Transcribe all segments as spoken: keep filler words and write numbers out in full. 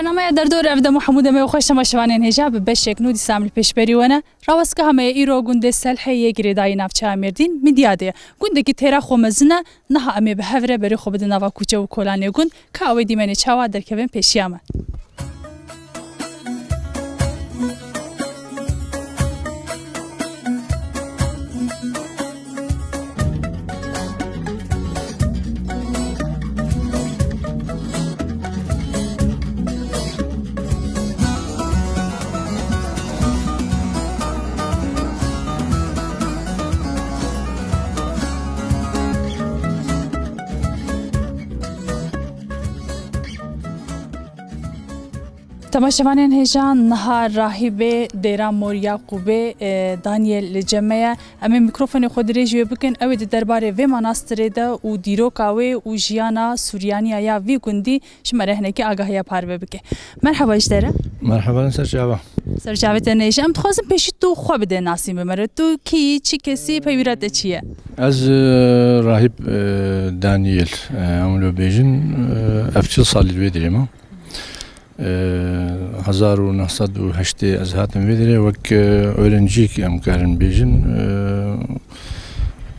Bernameya Derdor ev dem û hemû demê xweş temaşevanên hêja bi beşek nû dîsa em li pêşberî we ne. Rawestgeha me ye îro gundê Selhê yê girêdayî navçeya Mêrdîn, Midyadê ye. Gundekî têra xwe mezin e, niha em ê bi hev re berê xwe bidin nava kûçe û kolanê gund, ka ew ê dîmenê çawa derkevin pêşiya me. Temaşevanên hêja, niha rahîbê Dêra Mor Yaqûbê, e, Daniel li cem me ye. Em ê mîkrofonê xwe dirêj wê bikin. Ew ê di derbarê vê manastirê de û dîroka wê û jiyana Suryaniya ya vî gundî ji me re hinekî agahiya parve bike. Merheba ji te re. Merheba, ser çava. Ser çavê te nêje. Em dixwazin pêşî tu xwe bide nasîn bi me re. Tu kî yî, çi kesî, peywîra te çi ye? Ez, e, rahîb, e, Daniel, e, em lo bêjin, e, ev çil salî li vê dirê me. E, hezar û neh sed û heştê ez hatim vê dirê wek, e, öğrenciyek em karin bêjin. E,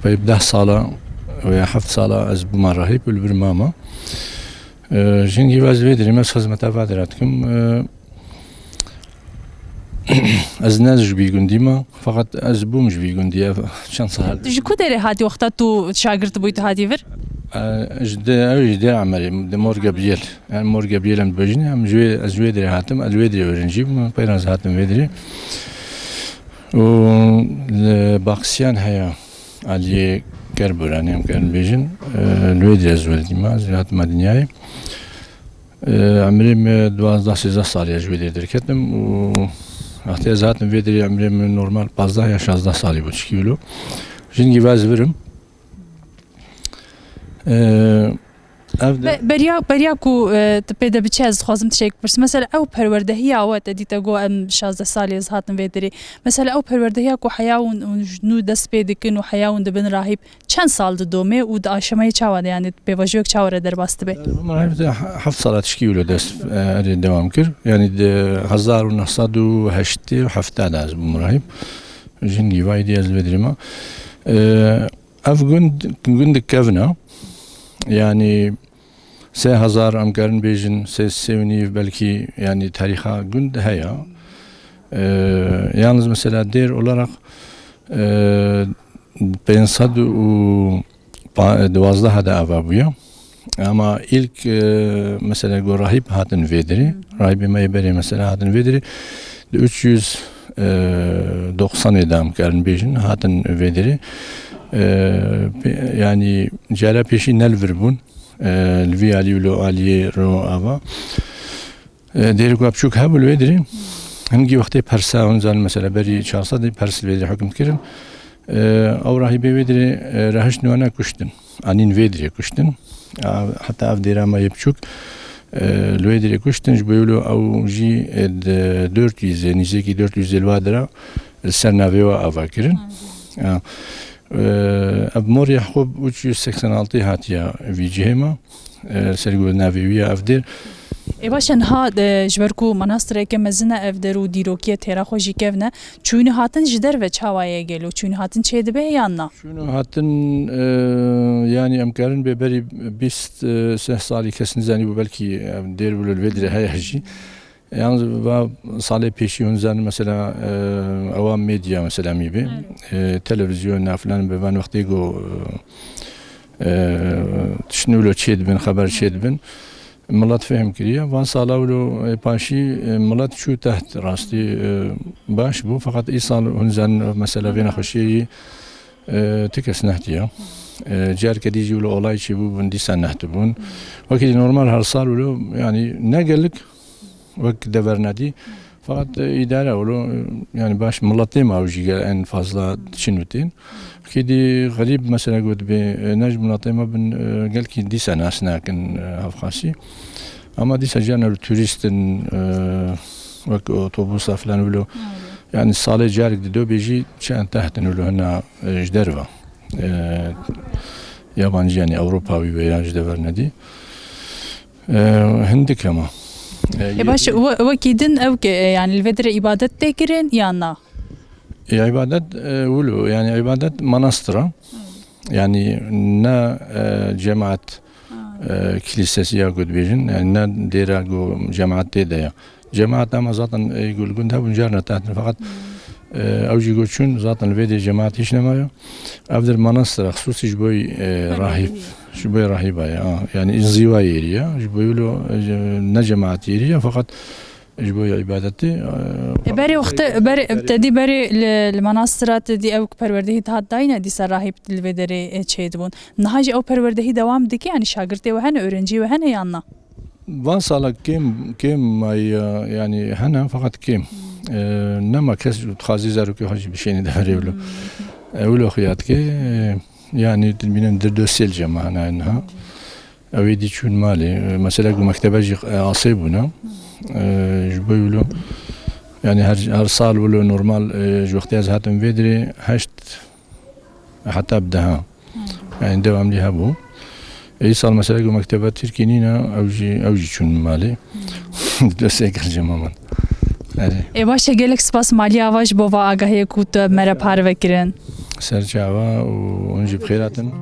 pey deh sala veya heft sala ez bûma rahîb û li vir mama. E, jingî ez vê dirê me, ez xizmeta va dira dikim. E, ez ne ji vî gundî me, feqet ez bûm ji vî gundî, ev çend sal. Tu ji ku derê hatî wexta tu şagirt bûyî, tu hatî vir? E, ji de, ew ji dê Emerê, de Mor Gebriyel. Yani Mor Gebriyel em dibêjin, em ji wê, ez ji wê derê hatim, ez ji wê derê öğrencî bûm, peyra ez hatim vê derê. Û li Baksiyan heye, aliyê Kerboranê em karin bêjin. E, li wê derê ez welidî me, ez hatime dinyayê. E, emrê min duwazdeh sêzdeh salî ye ji wê derê derketim û wextê ez hatim vê derê emrê min normal pazdeh ya şazdeh salî bû, çikî wilo. Jingî ve ez virim. E, ev de Be-, beriya, beriya ku, e, tu pê de biçe ez dixwazim tiştek bipirsim. Mesela ew perwerdehiya we te dîte got em şazdeh salî ez hatim vê derê. Mesela ew perwerdehiya ku heya hûn, hûn ji nû dest pê dikin û heya hûn dibin rahîb, çend sal didome û di aşamayê çawa de, yani pêvajoyek çawa re derbas dibe? Min heft, heft sala tişkî wilo dest, e, erê dewam kir. Yani di hezar û neh sed û heştê û heft de ez bûm rahîb. Jin gîvayî dî ez li vê dirê me. E, ev gund, gundek kevn e. Yani sê hezar em karin bêjin, sê, sê û nîv belkî, yani tarîxa gund heye. E, yalnız mesela dêr olarak, e, pênc sed û pa-, duwazdeh de ava bûye. Ama ilk, e, mesela ku rahîb hatin vê dirê, rahîbê me yê berê mesela hatin vê dirê, di üç yüz doksanê de em karin bêjin, hatin vê dirê. E, pê-, yani cara pêşî ne li vir bûn, e, li vî alî û li aliyê ro ava. E, dêrê ku biçûk hebû li wê dirê. Hingî wextê persa, hûn zanin mesela berî çar sedê pers li vê dirê hukm dikirin. E, ew rahîbê wê dirê, e, rehiştin wana kuştin. Anîn vê dirê kuştin. A, heta ev dêra me yê biçûk, e, li wê dirê kuştin. Ji bo wilo ew jî, e, di dört yüzê, nîzêkî dört yüzê li wa dira, e, ser navê wa ava kirin. A, e, ev Mor Yaqûb üç yüz seksen altı hatiye vî cihê me. E, ser got navê wî ye ev dêr. Ê baş e, niha, e, ji ber ku manastireke mezin e ev der û dîrokiyê têra xwe jî kevn e, çûyîn û hatin ji derve çawa ye gelo? Çûyîn û hatin çêdibe yan na? Çûyîn û hatin, e, yani em karin bê berî bîst, e, seh salî kes nizanîbû, belkî ev dêr wilo li vê dirê heye jî. Yalnız va salê pêşî hûn zanin mesela, e, ewa medya mesela mî bê. Evet. E, televîzyon, na filan bi van wextê ku, e, e, tiştên wilo çê dibin, xeber çê dibin. Milet fehm kiriye. Van sala wilo, e, paşî, e, milet çû teht rastî, e, baş bû. Feqet îsal hûn zanin mesela vê nexweşiyê yî, e, ti kes nehtiye. E, carke dî jî wilo olay çêbûbûn, dîsa nehtibûn. Wekî dî normal her sal wilo, yani ne gelek, wek dever nedî. Fakat, e, îdare wilo, e, yani baş miletê me ew jî gel en fazla diçin û tên. Kî dî xerîb mesela got bê, e, ne ji miletê me bin, e, gelkî dîsa nas nakin, e, hevxasî. Ama dîsa carna li turîst in, e, wek otobusa filan wilo. Yani salê carek di do bêjî çend teht in wilo hina, e, ji derve. E, yabancı yani Ewropawî veya ji dever nedî. E, hindik hema. E, Ê baş, ye- we-, wekî din ew ke, e, yani li vê derê îbadet tê kirin yan na? E, îbadet, e, wilo, yani îbadet manastir e. Yani ne, e, cemaat, Ha. e, kilisesi ya ku dibêjin, yani ne dêra ku cemaat tê de ya. Cemaat ama zaten, e, ku li gund hebûn carna tehatin, feqet, e, ew jî ku çûn zaten li vê dê cemaat hiç nemaye. Ev der manastir e, xisûsî ji bo, e, rahîb, ji bo rahîba ye, ha. Yani înzîwa yerî ye, ji bo wilo, e, ne cemaat yerî ye, feqet ji bo îbadetê, e, E, berê wexte, berê, te dî berê li, li manastira te dî ew perwerdehî dihat dayîne, dîsa rahîb li vê derê, e, çêdibûn. Niha jî ew perwerdehî dewam dike, yani şagirtê we hene, öğrenciyê we hene yan na? Van sala kêm, kêm mayî, e, yani hene, feqet kêm. E, nema kes dixwazî zarokê xwe jî bişêne deverê wilo. E, wilo xuya dike, e, yani dibînin di du sêl cema hene niha. Ew ê dî çûn malê. Mesela ku mektebe jî, e, asê bûne. E, ji bo wilo, yani her, her sal wilo normal, e, ji wextê ez hatim vê dirê heşt heta bi deha. Yani devamlî hebû. Ê sal mesela ku mektebe Tirkî nîne, ew jî, ew jî çûn malê. Destê gel cemaman. Erê. Ê baş e, gelek spas Malî Ava ji bo va agahiyê ku tu me re parve kirin. Ser çava û hûn jî bi xêr hatin.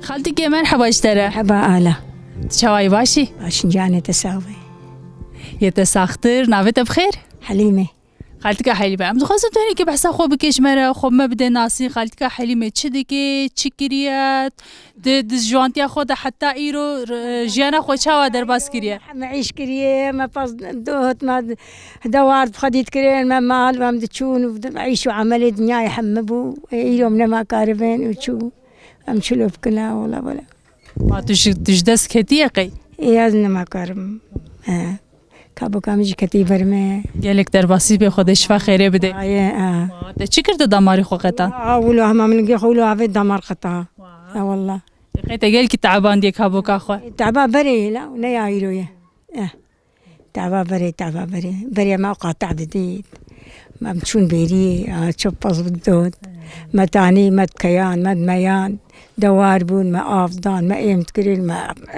Xaltikê, merheba ji te re. Merheba Ala. Çawa yî, baş î? Baş in, canê te sax be. Yê te saxtir, navê te bi xêr? Helîme. Xaltika Helîme, em dixwazin tu hinekî behsa xwe bike ji me re, xwe me bide nasîn. Xaltika Helîme çi dike, çi kiriye, di, di ciwantiya xwe de heta îro, r-, jiyana xwe çawa derbas kiriye? Me îş kiriye, me pas dot, me dewar bi xwe dît kirin, me mal, em diçûn û di-, îş û emelê dinyayê hemî bû. Ê, îro em nema karibin û çû, em çilo bikin, la wela wela. Ma tu ji, tu ji dest ketiye qey? Ê, ez nema karim. He. Kaboka min jî ketî ber me. Gelek derbasî bê, Xwedê şifa xêrê bide. Aye, ha. Te çi kir tu damarî xwe qetan? Ha, wilo hema min gê xwe wilo avê damar qeta. Ha, wallah. Qey te gelkî tebandiye kaboka xwe? Teba berê ye la, ne ya îro ye. Eh. Teba berê, teba berê. Berê me qata didît. Me çûn bêrî, ha, çop pez dot. Me tanî, me keyan, me meyan. Dewar bûn, me av dan, me êm dikirin, me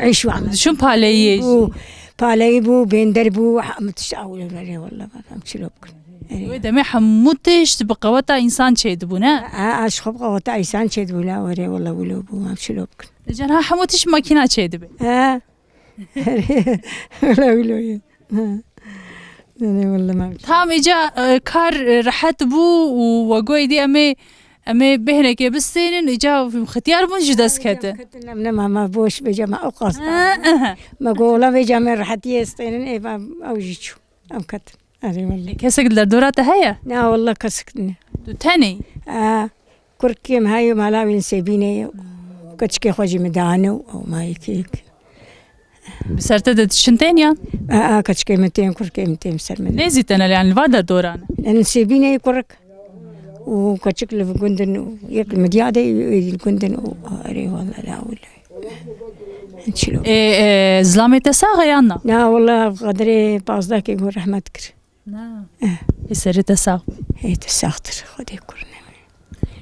îş wan. Diçûn paleyî. Bû, paleyî bû, bênder bû, hemû tişt ew li verê, wela, em çilo bikin. Erê. Wê demê hemû tişt bi qeweta însan çêdibû, ne? A, a, ji xwe bi qeweta însan çêdibû, la werê, wela, wilo bû, em çilo bikin. Li car ha hemû tişt makîna çêdibe. He. Erê, wela, wilo ye. Ha. Erê, wela, me. Tam îca, e, kar, e, rehet bû û we goyê dî em ê Em ê bêhnekê bistênin, îca xetiyar bûn ji dest ketin. Ketin, em nema, me boş bêje, me ew qas da. Me got, wela vêca me rehetiyê stênin, ê, em, ew jî çû. Em ketin. Erê, wela. Kesek li derdora te heye? Na, wela kesek ne. Tu tenê yî? Ha. Kurkê min heye, mala wî li Sêbînê ye. Keçikê xwe jî min dane û ew ma yekê yek. Bi ser te de diçin tên yan? A, a, keçikê min tên, kurkê min tên bi ser min. Nêzî te ne, yani li va derdoran? Li Sêbînê ye kurik. Û keçik li gund in û yek li Midyadê ye, yek li gund in û erê wele la wele. Çilo. Ê, e, zilamê te sax e yan na? Na, wela Xedirê pazdehkê got rehmet kir. Na. Eh. Ê serê te sax be. Ê te saxtir, Xwedê kurine.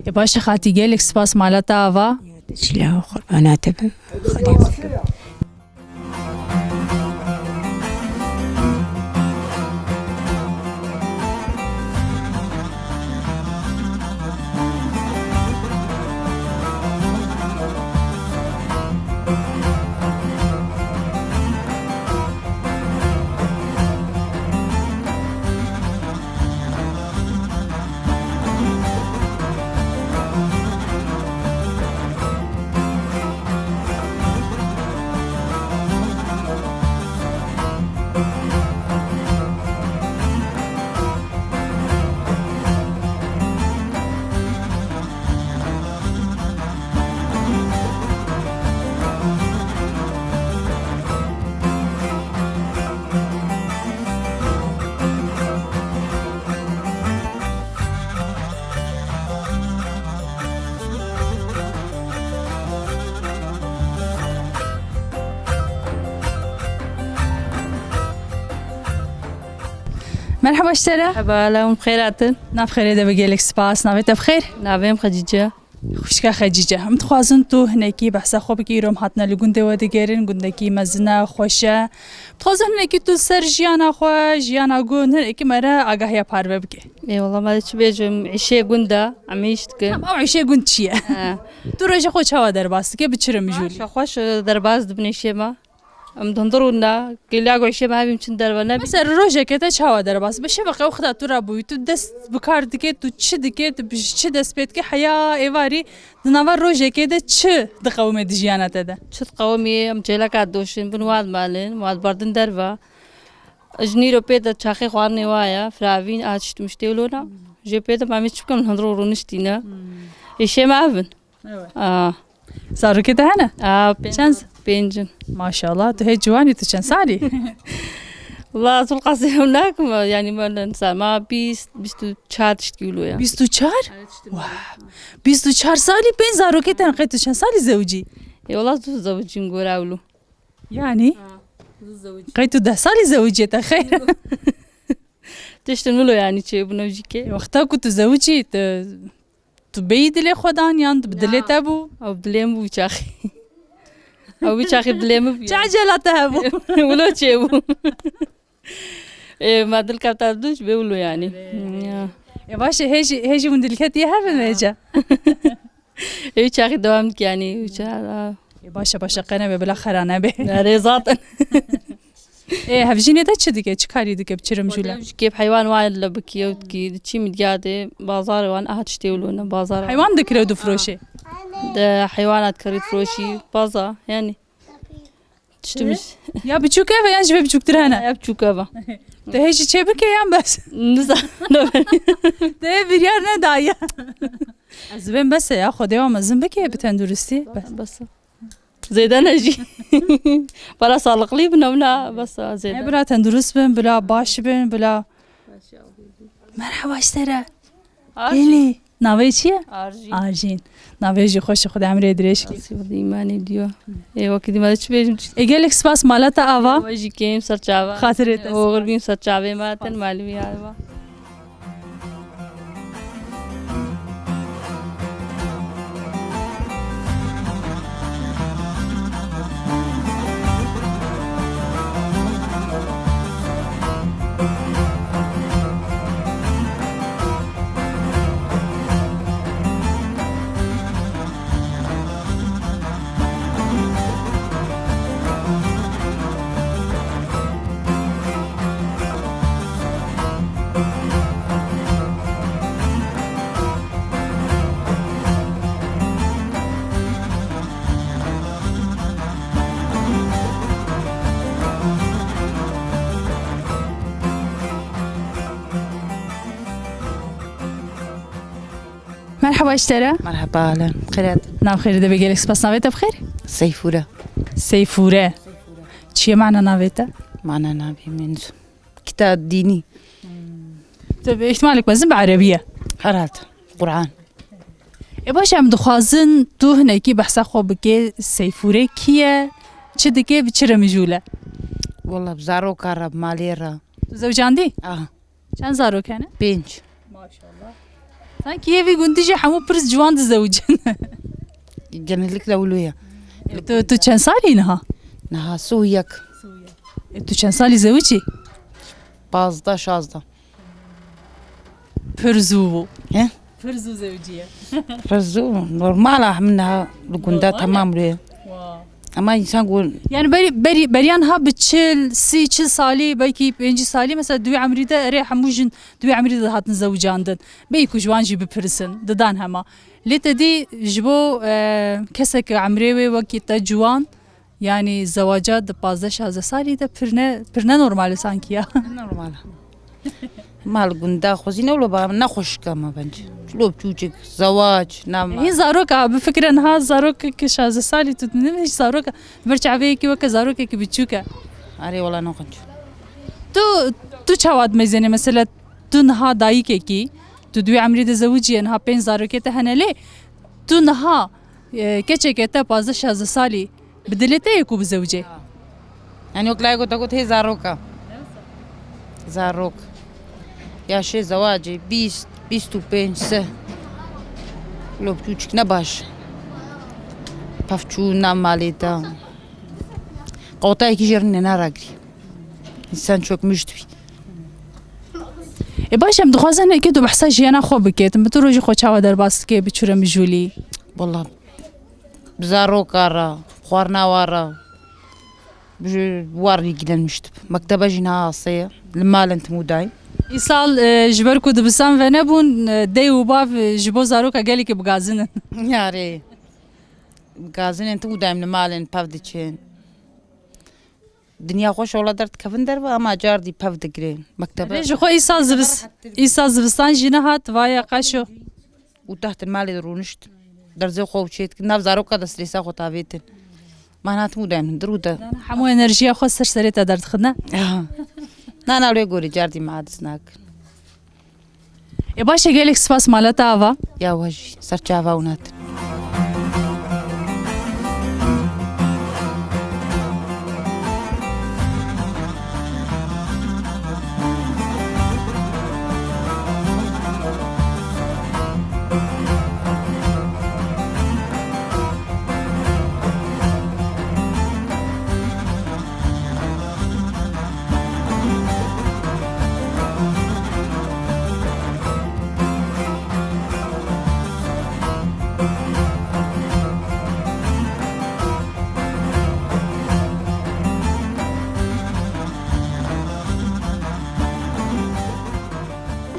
Ê baş e xatî, gelek spas mala te ava. Çila qurbana te bim. Xwedê kurine. Merheba ji te re. Merheba, lawim xêr hatin. Nav xêrê de be, gelek spas. Navê te bi xêr? Navê min Xecîce. Xwişka Xecîce, em dixwazin tu hinekî behsa xwe bikî. Îro em hatine li gundê we digerin, gundekî mezin e, xweş e. Dixwazin hinekî tu ser jiyana xwe, jiyana gund, hinekî me re agahiya parve bike. Ê, wela me çi bêjim, îşê gund e, em îş dikin. Tamam, ew îşê gund çi ye? He. Tu rojê xwe çawa derbas dike, bi çi re mijûl î? Baş e, xweş, e, derbas dibin îşê me. Em di hundir rûn de, kêliya ku îşê me hebî em çin derve nebî. Mesela rojekê te çawa derbas be? Şevqê ew xida tu re bûyî. Tu dest bi kar dike, tu çi dike, tu bi çi dest pê dike? Heya êvarî di nava rojekê de çi diqewime di jiyana te de? Çi diqewimî, em çêleka didoşin, bin wa dimelin, wa diberdin derve. Ji nîro pê de çaxê xwarinê wa ye, firavîn, a tişt miştê wilo ne. Jê pê de me em ê çi bikim, li hundir rûniştîne. Îşê me ev in. Evet. Aa. Zarokê te hene? Aa, pênc. Çend? Pênc in. Maşallah, tu hê ciwan î, tu çend salî? Wala, ez qasî hev nakim, yani me ne sal, ma bîst, bîst û çar tiştkî wilo ya. Bîst û çar? Evet, tiştkî wilo. Wah. Bîst û çar salî, pênc zarokê te hene, qey tu çend salî zewicî? E, wala, tu zewicîm gora wilo. Yani? Ha, tu zewicî. Qey tu deh salî zewicî te xeyr? Tiştin wilo yani çêbûne jî ke. Wexta ku tu zewicî, tu Tu bêyî dilê xwe dan yan bi dilê te bû? Ew dilê min bû çaxî. Ew wî çaxî dilê min bû. Çi ecela te hebû? Wilo çêbû. Ê, me dil kefta dû ji bê wilo yanî. Ya. Ê, baş e, hê jî, hê jî hûn dilketiyê hev in vêca. Ê, wî çaxî dewam dike yanî, wî ça-, a. Ê, baş e, baş e, qe nebe, bila xera nebe. Erê, zaten. Ê, hevjînê te çi dike? Çi karî dike? Bi çi re mijûl e? Hevjîkê bi heywan wan le bikî, ew dikî, diçî Midyadê, bazarê wan, aha tiştê wilo ne, bazar. Heywan dikire û difiroşê? De heywana dikarî difiroşî, baza, yani. Tiştimiz. Ya biçûk ev e, yan ji vê biçûktir hene? Ya biçûk ev e. Tu hê jî çê bike yan bes? Nizanim. Tu hê biryar nedaye. Ez dibêm bes e ya, Xwedê wan mezin bike bi tenduristî. Bes. Bes. Zêde ne jî. Para sağlıklı bin, evna bes zêde. E, bila tendurist bin, bila baş bin, bila. Merhaba ji te re. Arjîn. Elî. Navê çi ye? Arjîn. Arjîn. Navê jî xweş, Xwedê emrê dirêj kî. Asî, Xwedê îmanê diyo. Ê, wekî dî me de çi bêjim? Ê, gelek spas mala te ava. We jî kêm ser çava. Xatirê te. Oxir bîm ser çavê me, ten malî wî ava. Merheba ji te re. Merheba, ahlen. Xêr hatin. Nav xêr dibe, gelek spas. Navê te bi xêr? Seyfûre. Seyfûre. Çi ye mana navê te? Mana navê min kita dînî. Tabii, ihtimalek mezin bi erebî ye. Herhalde. Quran. E baş, em dixwazin tu hinekî behsa xwe bike, Seyfûre kî ye? Çi dike, bi çi re mijûl e? Walla bi zaroka re, bi malê re. Tu zewcandî? Aha. Çend zarok hene? Pênc. Maşallah. Sanki yê vî gundî jî hemû pirs ciwan dizewicin. Genellikle wilo ye. E, tu, tu çend salî niha? Niha sih û yek. E, tu çend salî zewicî? Pazdeh, şazdeh. Pir zû bû. He? Pir zû zewiciye. Pir zû, normal e, min niha li gunda. Normal e. Temam rê. Wa. Ama insan gon- Yani berî, berî, beriya niha bi çil, sî, çil salî, belkî pêncî salî, mesela di wî emrî de, erê, hemû jin di wî emrî de dihatin zewicandin. Belkî ku ji wan jî bipirisin, didan hema. Lê te dî ji bo, e, keseke emrê wê wekî te ciwan, yanî zewaca di pazdeh şazdeh salî de pir ne, pir ne normal e sanki ya. Normal e. Mal gunda xwezî ne wilo ba, ne xweşik e me bence. Çilo biçûçik, zewac, ne mal. Hîn zarok a, bi fikre niha zarok ki şazdeh salî tu ne, hiç zarok a. Di ber çavê yekî weke zarokekî biçûk e. Erê wala ne xunc. Tu, tu çawa dimeyzênê mesela, tu niha dayikekî, tu di wî emrî de zewicî ye, niha pênc zarokê te hene lê, tu niha, e, keçeke te pazdeh şazdeh salî, bi dilê te yê ku bizewicê? Yani wek layê got, got hê zaroka. Zarok. Yaşê zewacê bîst, bîst û pênc, sih. Lop çûçik ne baş. Pevçû na malê te. Qewtayekî jê rûnê neragirî. Însan çökmüş dibî. E baş, em dixwazin hinekî tu behsa jiyana xwe bike. Tu bi tu rojî xwe çawa derbas dike, bi çi re mijûlî? Walla bi zaroka re, xwarina wan re, bi war ilgilenmiş dibim. Mektebe jî niha asê ye. Li mal in tim û dayim. Îsal, e, ji ber ku dibistan venebûn, e, dey û bav, e, ji bo zaroka gelekî bi gazin in. Yarê. Bi gazin in tim û dayim li mal in, pev diçin. Dinya xweş e, wela derdikevin derve, ama cardî pev digirin. Mektebe. Lê ji xwe îsal zivis-, îsal zivistan jî nehat, vaye qeşo. Û tahtin malê de rûnişt. Derzê xwe û çê dikin. Nav zaroka de stresa xwe tavêtin. Man hatim û dayim hundir û de. Hemû enerjiya xwe ser serê te derdixin, ne? Aha. Na, na, lê gorî cardî me adiz nakin. Ê baş e, gelek spas, mala te ava. Ya we jî, ser çava û natin.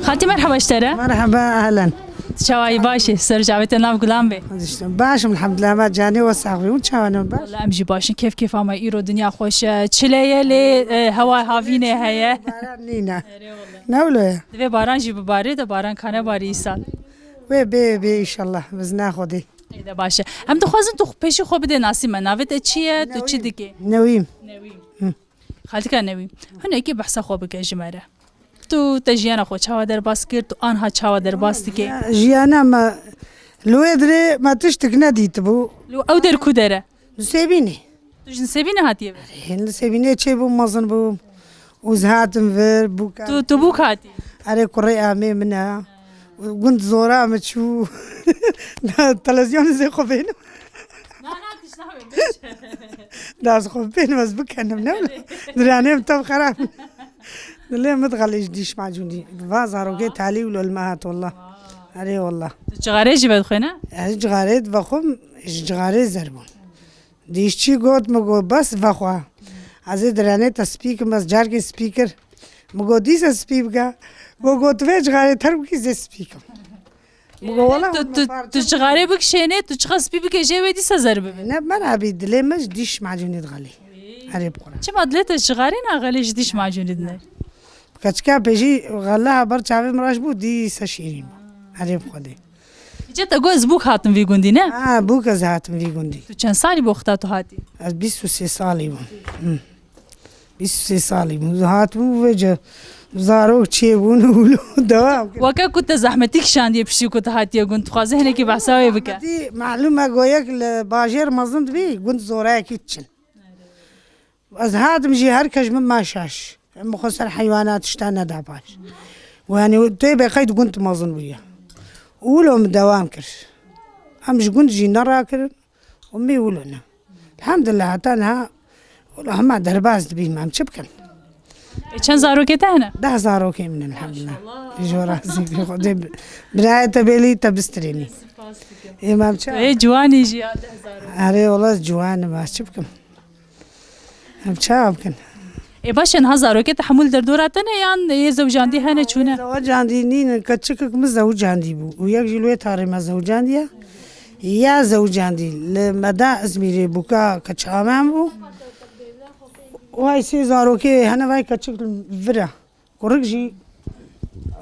Xaltî, merheba ji te re. Merheba, ehlen. Tu çawa yî, baş î? Ser çavê te, nav gulan be. Baş im, elhamdulillah, me canê we sax be. Hûn çawa ne, baş? Wala em jî baş in, kêf kêfa me, îro dinya xweş e. Çile ye lê, e, hewa havînê heye. Baran nîne. Erê wala. Ne wilo ye? Divê baran jî bibarê de, baran kane barî îsal. Wê bê, bê înşallah, bi izna Xwedê. Ê de baş e. Em dixwazin tu pêşî xwe bidê nasî me. Navê te çi ye? Tu çi dikê? Newîm. Newîm. Hı. Xaltika Newîm. Hinekî behsa xwe bike ji me re. Tu te jiyana xwe çawa derbas kir? Tu anha çawa derbas dikê? Ya, jiyana me li wê dirê me tiştik nedîtibû. Li ew der ku der e? Li Sêbînê. Tu ji Nisêbînê hatiye vir? Hê, li Sêbînê çêbûm, mezin bûm. Û ez hatim vir, bûka. Tu, tu bûk hatî? Erê, kurê amê min e. Gund zora min çû. Televîzyonê zê xwe bênim. Na, na, tişt nabe, bêje. Da ez xwe bênim, ez bikenim, ne? Diranê min tev xerab. Dilê min dixelê ji dîş macûnî. Va zarokê talî û lol me hat, wallah. Erê, wallah. Tu cixarê jî vedixwe, ne? Ez cixarê divexwim, ji cixarê zer bûn. Dîşçî got, min got, bes vexwe. Ez ê diranê te spî kim, ez carkê spî kir. Min got, dîsa spî bike. Got, got, vê cixarê terk bikî, zê spî kim. Min got, wela tu, tu, tu cixarê bikişênê, tu çiqa spî bike jê wê dîsa zer bibe. Ne, me rabî dilê me ji dîş macûnê dixelê. Erê bi Quran. Çima dilê te ji cixarê naxelê, ji dîş macûnê dine? Keçika pêjî xela ber çavê min raş bû, dîsa şîrîn bû. Erê bi Xwedê. Cê te got ez bûk hatim vî gundî, ne? Ha, bûk ez hatim vî gundî. Tu çend salî bû wexta tu hatî? Ez bîst û sê salî bûm. Hı. Bîst û sê salî bûm. Hatibûm vêce zarok çêbûn û wilo dewam kir. Weke ku te zehmetî kişandiye piştî ku tu hatiye gund, dixwaze hinekî behsa wê bike. Zehmetî, malûm e, goyek li bajêr mezin dibî, gund zorayekî diçin. Ez hatim jî her kes min ma şaş. Em xwe ser heywana tişta neda paş. Û yanî tê be qeyd gund mezin bûye. Û wilo min dewam kir. Em ji gund jî nerakirin û min wilo ne. Elhamdulillah heta niha wilo hema derbas dibîn, em çi bikin? E, çend zarokê te hene? Deh zarokê min in, elhamdulillah. Ji we razî bî, Xwedê bi-, birayê te bêlî te bistirênî. Ê, me em çi? Ê, ciwanî jî ya deh zarok. Erê, wela ciwan im, ez çi bikim? Em çawa bikin? Ê, baş e, niha zarokê te hemû li derdora te ne yan ê zewcandî hene çûne? Zewcandî nînin, keçikek min zewcandî bû û yek jî li wê tarê me zewcandiye. Ya zewcandî li me da Izmîrê bûka keça me bû. Vay sê zarokê hene, vay keçik li vir e. Kurik jî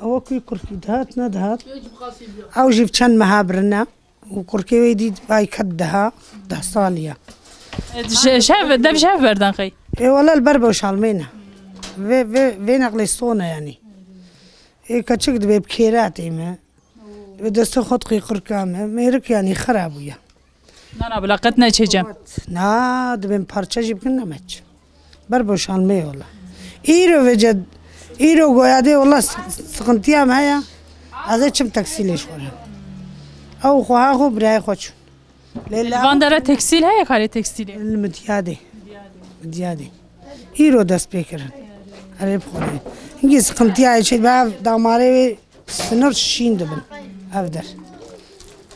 ew wekî kurkî dihat nedihat. Ew jî bi çend meha birine. Û kurkê wê dî vay ket deha, deh salî ye. Ji, ji hev, dev ji hev berdan xey? Ê, wele li ber boşalmê ne. Vê, vê, vê neqlê stone yanî. Ê, keçik dibê bi kêra tê me. Bi destê xwe diqî qirka me. Mêrik yanî xera bûye. Na, na, bila qet neçe cem. Na, dibên parçe jî bikin nemeç. Ber boşalmê wela. Îro vêce, îro goya dê wela s-, sıkıntıya me heye. Ez ê çim teksîlê ji xwe re. Ew xweha xwe birayê xwe çûn. Lê li van dere teksîl heye, karê teksîlê? Li Midyadê. Midyadê. Îro dest pê kirin. Erê bi Xwedê. Hingî sıkıntıya çê be ev damarê wê Sinir şîn dibin ev der.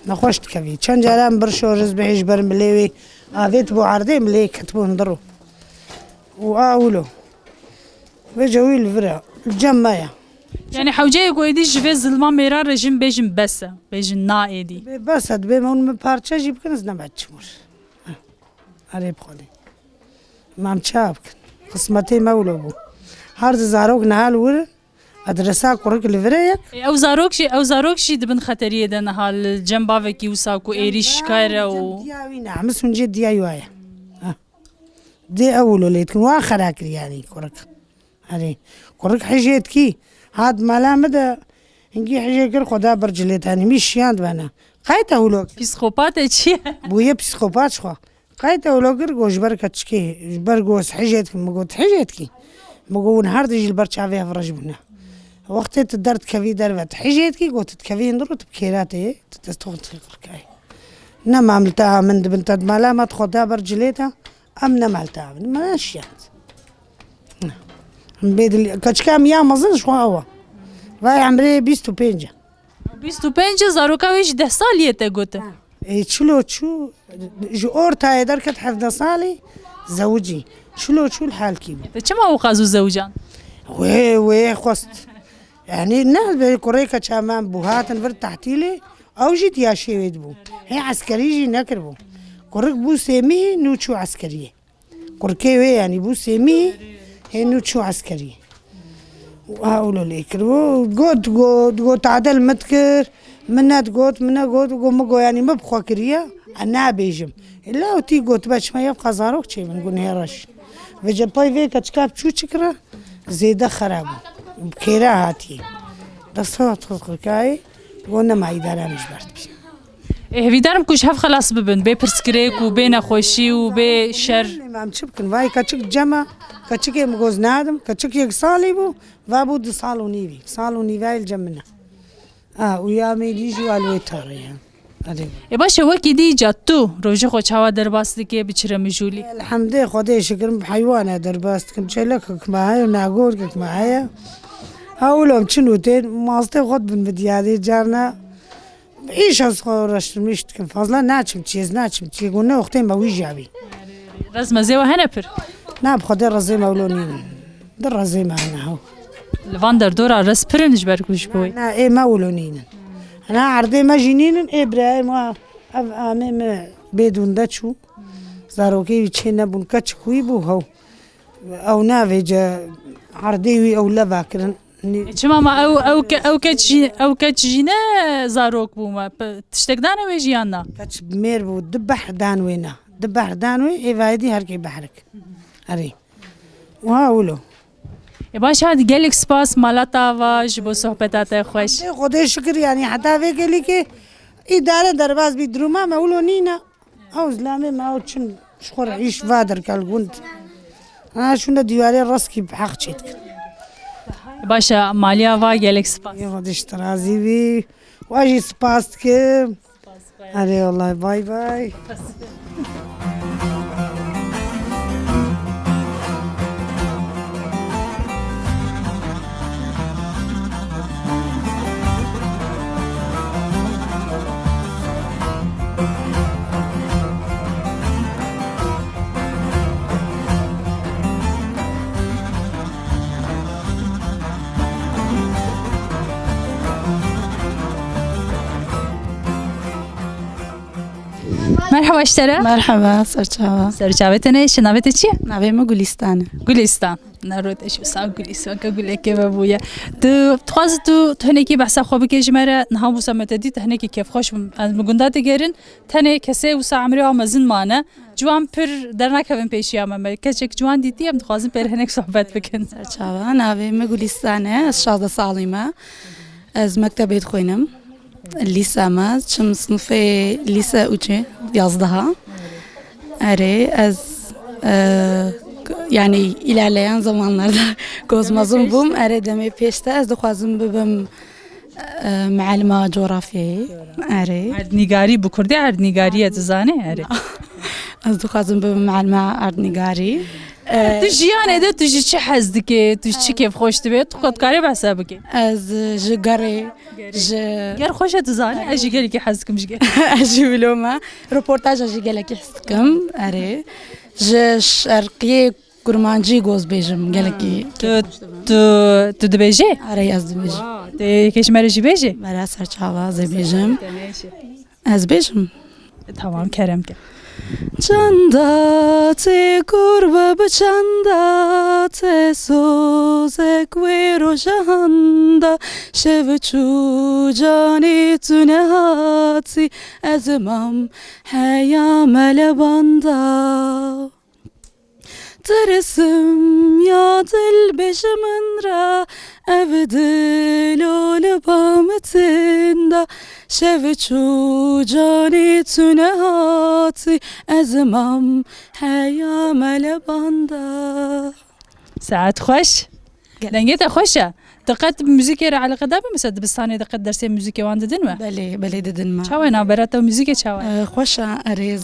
Nexweş dikevî. Çend caran bir şoriz bihê ji ber milê wê avêt bû erdê, milê ketibû hundir û, û a wilo. Vêce wî li vir e. Li cem me ye. Yani hewceyê ku êdî ji vê zilma mêra re jin bêjin bes e. Bêjin na êdî. Bê bes e, dibê me hûn min parçe jî bikin, ez nebe çimur. Heh. Erê bi Xwedê. Mam çawa bikin? Qismetê me wilo bû. Her di zarok niha li wir. Adresa kurik li vir e yek. E, ew zarok jî, ew zarok jî di bin xeteriyê de niha li cem bavekî wisa ku êrîş kar e û. Cem diya wî ne, hemî suncê diya wî ye. Ha. Dê ew wilo lê dikin, wan xera kir yanî kurik. Erê, kurik hijê dikî, hat mala min de, hingî hijê kir, xwe da bir cilê tenî, min şiyand bena. Qey te wilo kir? Psîkopate çi ye? Bûye psîkopat ji xwe. Qey te wilo kir, got ji ber keçikê, ji ber got hijê dikî, min got hijê dikî. Min got hûn her du jî li ber çavê hev reş bûne. Wextê tu derdikevî derve, tu hijê dikî, got tu dikevî hundir û tu bi kêra tê, tu dest xwe dixî qirkayê. Ne mam li te a min dibin te di mala me, tu xwe da ber cilê te, em ne mal te a min. Me şiyand. Em bê dil-, keçika em ya mezin ji xwe ew e. Vay emrê bîst û pênc e. Bîst û pênc e, zaroka wê jî deh salî ye te gote. Ê, çilo çû, ji ortayê derket hevdeh salî zewicî. Çilo çû li halkî bû. Te çima wexwaz û zewcan? Wê, wê xwest. Yani ne, bê kurê keça me bû hatin vir tehtîlê, ew jî diya şêwê dibû. Hê eskerî jî nekiribû. Kurik bû sêmî, nû çû eskeriyê. Kurkê wê yanî bû sêmî, hê nû çû eskerî. Û ha wilo lê kir. Û got, got, got, tadel min dikir, min ne digot, min ne got, got, min got, yanî min bi xwe kiriye, ez nabêjim. Illa û tî got, be çima ye bi qazarok çêbin, gun hê reş. Vêce pey vê keçika bi çû çi kira, zêde xera bû. Bi kêra hatiye. Dest xwe xirkayê, got, nema îdare min ji ber dibî. Ê, hêvîdar im ku ji hev xelas bibin, bê pirsgirêk û bê nexweşî û bê şer. Em çi bikin? Vay keçik cem e, keçikê min goz nadim, keçik yek salî bû, va bû du sal û nîvî. Sal û nîvayê li cem min e. A, û ya mêdî jî wa li wê tarê ye. Erê. Ê, baş e, wekî dî îca tu rojê xwe çawa derbas dikê, bi çi re mijûlî? Elhemdê Xwedê şikir, bi heywane derbas dikim. Çêlekek me heye, nagorkek me heye. Ha, wilo em çin û tên, mastê xwe dibin bi diyadê, carna Îş ez xwe reştirmîş dikim. Fazla naçim çi, ez naçim çi. Got ne wextê me wî jî bî. Rezmezê we hene pir? Na, bi Xwedê rezê me wilo nînin. Di rezê me hene hew. Li van derdora rez pir in ji ber ku ji bo wê. Na, ê me wilo nînin. Na, erdê me jî nînin, ê birayê me, ev amê me bêdûn de çû. Zarokê wî çê nebûn, keçik wî bû hew. Ew navêce erdê wî ew leva kirin. Nî- E, çima ma ew, ew ke-, ew keç jî, ew keç jî ne zarok bû me? Pe-, tiştek dane wê jî yan na? Keç mêr bû, di behr dan wê na. Di behr dan wê, êvayê dî her kê behrik. Erê. Wiha wilo. E, baş hat, gelek spas mala te ava ji bo sohbeta te xweş. Xwedê şikir, yanî heta vê gelî ke îdare derbas bî, duruma me wilo nîne. Ew zilamê me ew çin ji xwe re îş va derkel gund. Ha, şûnde dîwarê reskî bi heq çêdikin. Baş e, maliya va gelek spas. Ê Xwedê ji te razî bî. Wa jî spas dikim. Erê, wellahî, bay bay. Merhaba ji te re. Merhaba, serçava. Serçavê te ne, şi navê te çi ye? Navê min Gulîstan e. Gulîstan. Ne rot eş wisa gulî, weke gulekê me bûye. Tu, dixwazî tu, tu hinekî behsa xwe bikê ji me re, niha wisa me te dît, tu hinekî kêfxweş bûm. Ez bi gunda digerin, tenê kesê wisa emrê wa mezin mane. Ciwan pir dernakevin pêşiya me. Me keçek ciwan dîtî, em dixwazin pê re hinek sohbet bikin. Serçava, navê min Gulîstan e, ez şazdeh salî me. Ez mektebê dixwînim. Lîse me, çim sinifê lîse üçê, yazdeha. Erê, ez, e, k-, yani ilerleyen zamanlarda ku ez mezin bûm, erê, demê pêş de ez dixwazim bibim, e, mualima coğrafyayê. Erê. Erdnîgarî, bi kurdî erdnîgarî ye, tu zanî? Erê. Ez dixwazim bibim mualima erdnîgarî. E, Tu jiyanê de tu ji çi hez dikê, tu ji çi kêfxweş dibê, tu xwe dikarê behsa bikê? Ez ji gerê Ji Ger xweş e, tu zanî, ez jî gelekî hez dikim ji ger. Ez jî wilo me. Reportaja jî gelekî hez dikim. Erê. Ji şerqiyê kurmancî goz bêjim gelekî. Tu, tu, tu dibêjî? Erê, ez dibêjim. Tê yekê ji me re jî bêjî? Bera serçava ez ê bêjim. Ez bêjim. Tamam, kerem ke. Çanda te kurbe bi çanda te sozek wê roja handa şev çû canê tu nehatî ez mam heya me le banda. Tirsim ya dil bêje min re, ev dilo li ba min tinda. Şev çû canê tu nehatî, ez mam heya me le banda. Saet xweş. Gel. Dengê te xweş e. Tu qet muzîkê re eleqedar bî? Mesela dibistanê de qet dersê muzîkê wan didin we? Belê, belê didin me. Çawa ye navbera te û muzîkê çawa ye? Ee, xweş e, erê.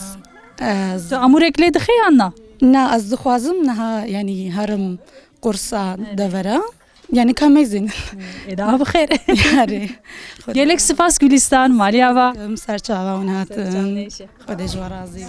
Ez Tu amûrek lê dixê yan na? Na, ez dixwazim niha, yanî herim kursa devera. Yanî ka meyzên. Ê daha bi xêr. Erê. Gelek spas Gulîstan, maliya va. Em serçava hûn hatin. Serçavnêşe. Xwedê ji we razî bî.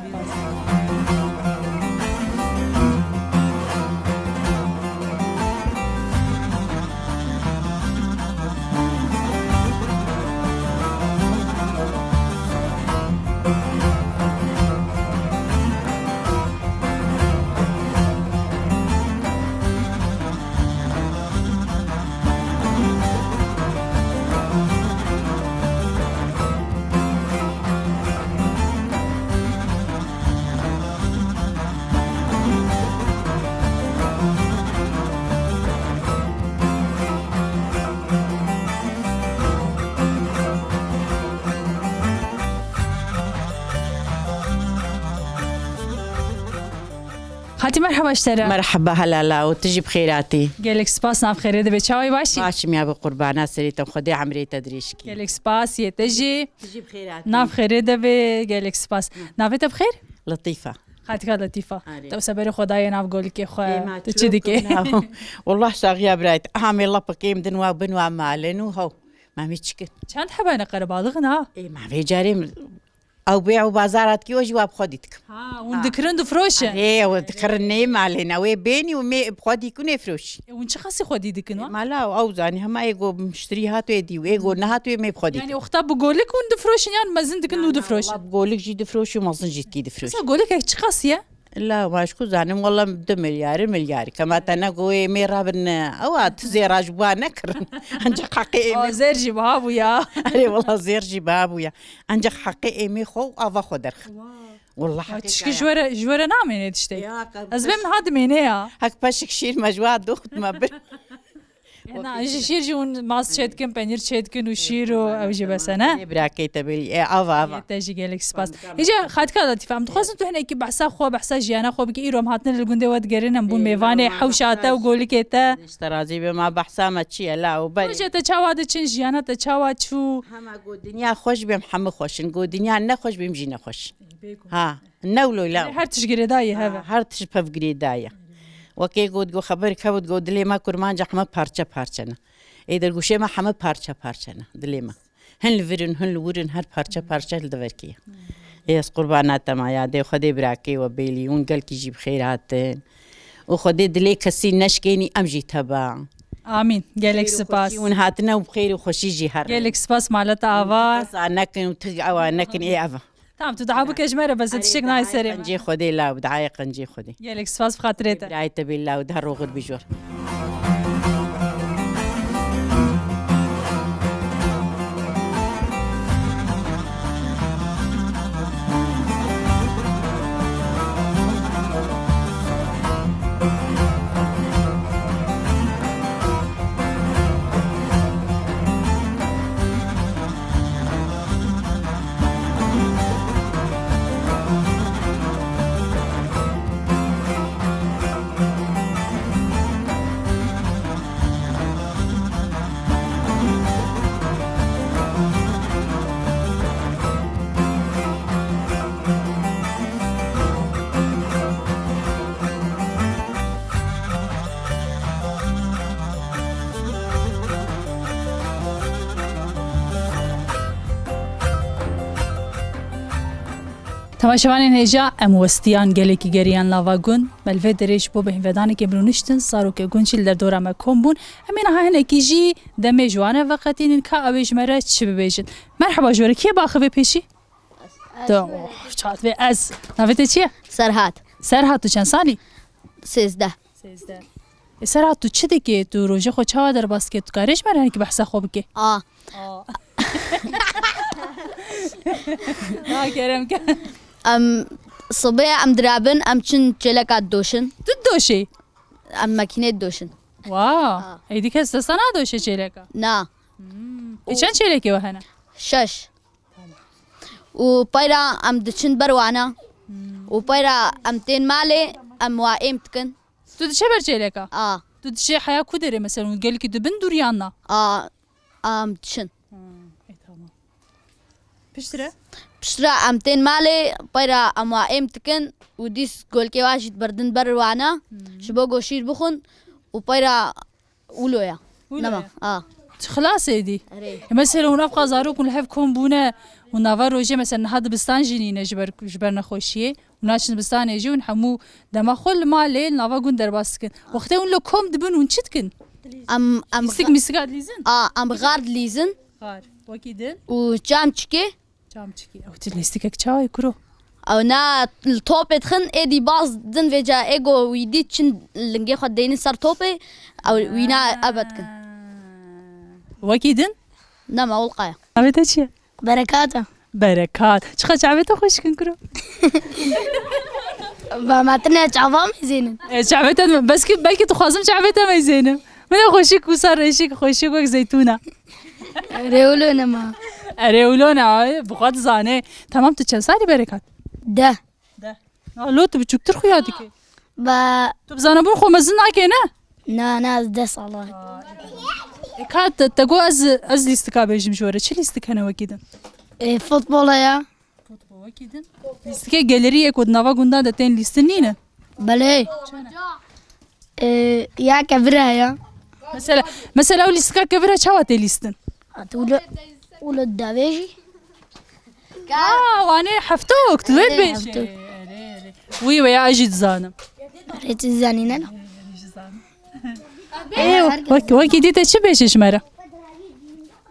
Xatî, merheba ji te re. Merheba helala û tu jî bi xêr hatî. Gelek spas, nav xêrê de be. Çawa yî, baş î? Baş im ya, bi qurbana serê te, Xwedê emrê te dirêj kî. Gelek spas yê te jî. Tu jî bi xêr hatî. Nav xêrê de be, gelek spas. Navê te bi xêr? Letîfa. Xatika Letîfa. Arê. Te wisa berê xwe dayê nav golikê xwe. Ê, ma tu çi çilo dikê? Wallah saxiya birayt. Aha me lapikê em din wa bin wa malin û haw. Ma me çikin. Çend hebe ne qerebalixin ha? Ê, ma vê carê Ew bê ew bazara dikî, o jî wa bi xwedî dikim. Ha, hûn dikirin difroşin? Erê, ew dikirin nê malê ne, wê bênî û mê bi xwedî kun ê firoşî. E, hûn çi qasî xwedî dikin wa? Mala ew, ew zanî, hema ê go muştirî hat wê dî û ê go nehat wê mê bi xwedî dikim. Yani wexta bi golik hûn difroşin yan mezin dikin û difroşin? Wala bi golik jî difroşî û mezin jî dikî difroşî. Mesela golikek çi qasî ye? La, ma ji ku zanim, wela du milyarî, milyarî. Kema te ne go ê mê rabin, ewa, tu zêra ji ba nekirin. Ancak heqê ê mê. Aa, zêr jî biha bû ya. Erê, wela zêr jî biha bû ya. Ancak heqê ê mê xwe û ava xwe derxin. Wela heqê tişkî ji we re, ji we re namêne tiştek. Ya, qe-, ez bêm niha dimêne ya. Hek peşik şîr me ji wa doxt me bir. Na, ji şîr jî hûn mast çêdikin, penîr çêdikin û şîr û ew jî bes e, ne? Ê birakê te belî. E, ava, ava. Ê, te jî gelek spas. Îca Xatika Letîfe, em dixwazin tu hinekî behsa xwe, behsa jiyana xwe bikî. Îro em hatine li gundê we digerin, em bûn mêvanê hewşa te û golikê te. Ji te razî be, ma behsa me çi ye, la û berê. Roja te çawa diçin, jiyana te çawa çû? Hema got dinya xweş bêm, hemû xweş in. Got dinya nexweş bêm jî nexweş in. Ha. Newlo law. Her tişt girêdayî heve. Ha, her tişt pev girêdayî. Wekê got, got xeber kewt, got dilê me kurmanca heme parçe parçe ne. Ê dergûşê me heme parçe parçe ne dilê me. Hin li vir in, hin li wir in, her parçe parçe li deverkê ye. Ê ez qurbana te ma ya dê Xwedê birakê we bêlî, hûn gelkî jî bi xêr hatin. Û Xwedê dilê kesî neşkênî em jî teba. Amîn. Gelek spas. Hûn hatine û bi xêr û xweşî jî herin. Gelek spas maleta ava. Kesa nekin û tu ewa nekin ê eva. Tamam, tu dua bike ji me re, bes tiştek nayê serê me. Qencê Xwedê law, duayê qencê Xwedê. Gelek spas bi xatirê te. Birayê te bê law, daha roxir bijor. Temaşevanên hêja, em westiyan gelekî geriyan nava gund. Me li vê derê ji bo bêhnvedanekê bi rûniştin, zarokê gund jî li derdora me kom bûn. Em ê niha hinekî jî demê ji wan re veqetînin ka ew ê ji me re çi bibêjin. Merheba ji we re, kê baxivê pêşî? Tu, oh, çaxivê ez. Navê te çi ye? Serhat. Serhat, tu çend salî? Sêzdeh. Sêzdeh. Ê Serhat, tu çi dikê? Tu rojê xwe çawa derbas dikê? Tu karê ji me re hinekî behsa xwe bikê? A. A. Na, kerem ke. Em sibê em dirabin, em çin çêleka didoşin. Tu didoşî? Em makînê didoşin. Wa. A. Êdî kes desta nadoşe çêleka? Na. Hmm. Ê çend çêlekê we hene? Şeş. Û peyra em diçin ber wana. Hmm. Û peyra em tên malê, em wa êm dikin. Tu diçe ber çêleka? A. Tu diçe heya ku derê, mesela, hûn gelkî dibin dûriyan na? A, em diçin. Hmm, ê, tamam. Piştre? Piştre em tên malê, peyra em wa êm dikin û dîs golkê wa jî diberdin ber wana. Hmm. Ji bo go şîr bixwin û peyra Wilo ya. Wilo ya. Nema, a. Tu xilas êdî. Erê. E, mesela hûn ev qazarok hûn li hev kom bûne û nava rojê, mesela niha dibistan jî nîne ji ber, ji ber nexweşiyê. Hûn naçin dibistanê jî, hûn hemû dema xwe li malê, li nava gund derbas dikin. Wextê hûn li kom dibin, hûn çi dikin? Em, em Lîstik mîstika dilîzin? A, em xar dilîzin. Xar. Wekî din? Û çamçikê. Çamçikî. Ew tu lîstikek çawa ye kuro? Ew na li topê dixin, êdî baz din vêca ê go wî dît çin lingê xwe deynin ser topê, ew wîna ebe dikin. Wekî din? Nema, ulqaya. Navê te çi ye? Berekat e. Berekat. Çiqa çavê te xweşik in kuro? Ba me tine çava meyzênin. E, çavê te, bes ki, belkî dixwazim çavê te meyzênim. Min e xweşik wisa reşik, xweşik wek zeytûna. Rewlo nema. E, rewlo ne, ay, bi xwe dizane. Tamam, tu çend salî Berekat? Deh. Deh. Na, lo tu biçûktir xuya dike. Ba. Tu bi zanebûn xwe mezin nake, ne? Na, na, ez deh sala. E, ka te, te got ez, ez lîstika bêjim ji we re. Çi lîstik hene wekî din? E, futbol e ya. Futbol wekî din. Lîstikê geleriyê ku di nava gundan de tên lîstin nîne? Belê. Ee, ya kevir heye. Mesela, mesela ew lîstika kevir e, çawa tê lîstin? Hat wilo, wilo davêjî. Aa, wane heftok, tu wê Erê, dibêjî. Heftok. Erê, erê. Wî we ya ez jî dizanim. Rê tu zanîne no. Ê, wek, wekî dî te çi bêjî ji me re?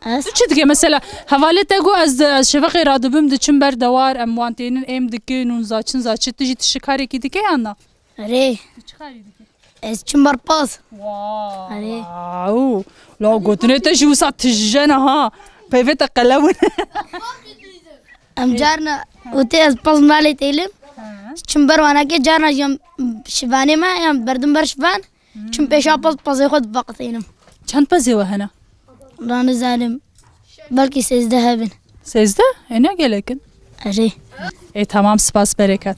Ez? Tu çi dike mesela? Hevalê te got, ez, ez şeveqê radibim, diçim ber dewar, em wan tênin êm dikin û zaçin zaçi. Tu jî tu şikarekî dike yan na? Erê. Tu çi karî dike? Ez çim ber paz. Wow. Erê. Wow. La gotinê te jî wisa tijjene ha. Peyvê te qelewin. Em carna ûtê ez paz malê têlim. He. Çim ber wanakê carna jî em şivanê me, em berdim ber şivan. Çim pêşa pez, pezê xwe diveqitînim. Çend pezê we hene? Na nizanim. Belkî sêzdeh hebin. Sêzdeh? Ê ne gelek in. Erê. Ê tamam, spas bereket.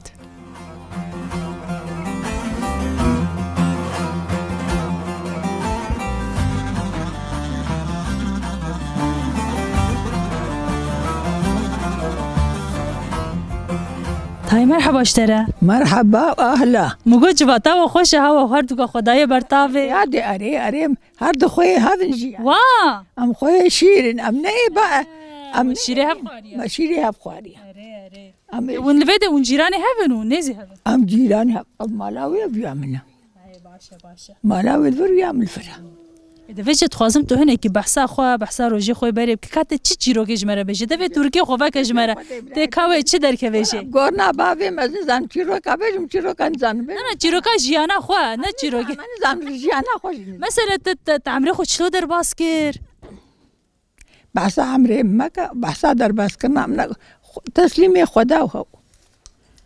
Tay merheba ji te re. Merheba, ahla. Min got civata we xweş e, hewa her du ka xwe daye ber tavê. Ya de erê, erê, her du xweyê hev in jî. Wa! Em xweyê şîr in, em ne ê ba, em şîrê hev xwariye. Me şîrê hev xwariye. Erê, erê. Em ê Hûn li vê de hûn cîranê hev in û nêzî hev in? Em cîran hev, ev mala wê ev ya min e. Ay, baş e, baş e. Mala wê li vir ya min li vir e. Ê, divê jî dixwazim tu hinekî behsa xwe, behsa rojê xwe berê bikî. Ka te çi çîrokê ji me re bêje? Divê tu rikê xwe veke ji me re. Tê ka wê çi derkeve jê? Gorna bavê me, ez nizanim çîroka bêjim, çîroka nizanim bêjim. Na, na, çîroka jiyana xwe, ne çîrokê. Nizanim, nizanim jiyana xwe jî nizanim. Mesela tu, tu, tu emrê xwe çilo derbas kir? Behsa emrê meke, behsa derbeskirina min neke. Xwe-, teslîmê Xweda hew.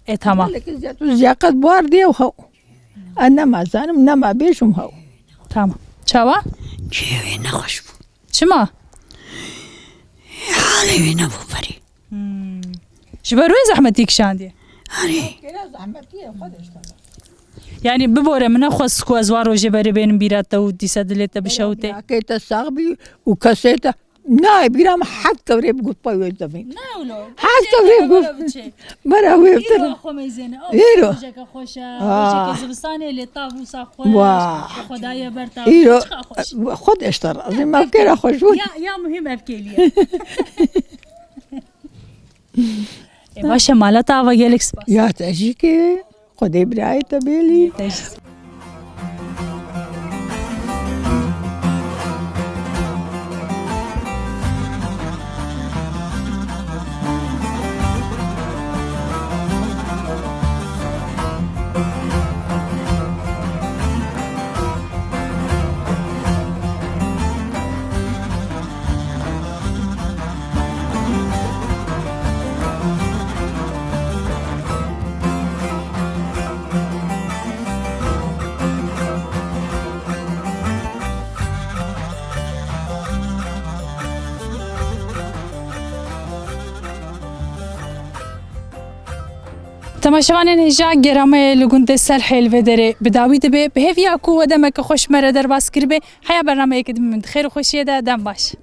E, tamam. Gelekî ziyat û ziyaqet bar diye hew. E, nema zanim, nema bêjim hew. Tamam. Çawa? Cihê wê nexweş bû. Çima? Halê wê nebû berî. Hmm. Ji ber wê zehmetî kişandiye? Erê. Kira zehmetî ye, xwe de işte. Yani bibore min nexwest ku ez wan rojê berê bênim bîra te û dîse dilê te bişewitê. Yakê te sax bî û kesê te nayê bîra min hed kevirê bi got pey wê devîn. Ne wilo? Hed kevirê bi got. Bera wê bitir. Îro xwe meyzêne. Îro. Rojeke xweş e. Aa. Rojeke zivistanê lê tav wisa xweş. Wa. Xwedayê ber tav. Îro. Çiqa xweş. Xwe de işte razî me kêra xweş bûn. Ya, ya muhîm ev kêliye. E, baş e, mala te ava gelek spas. Ya te jî ke Xwedê birayê te bêlî. Te jî. Temaşevanên hêja, gera me li gundê Selhê li vê derê bi dawî dibe. Bi hêviya ku we demeke xweş me re derbas kiribe, heya bernameyeke din min di xêr û xweşiyê de, dem baş.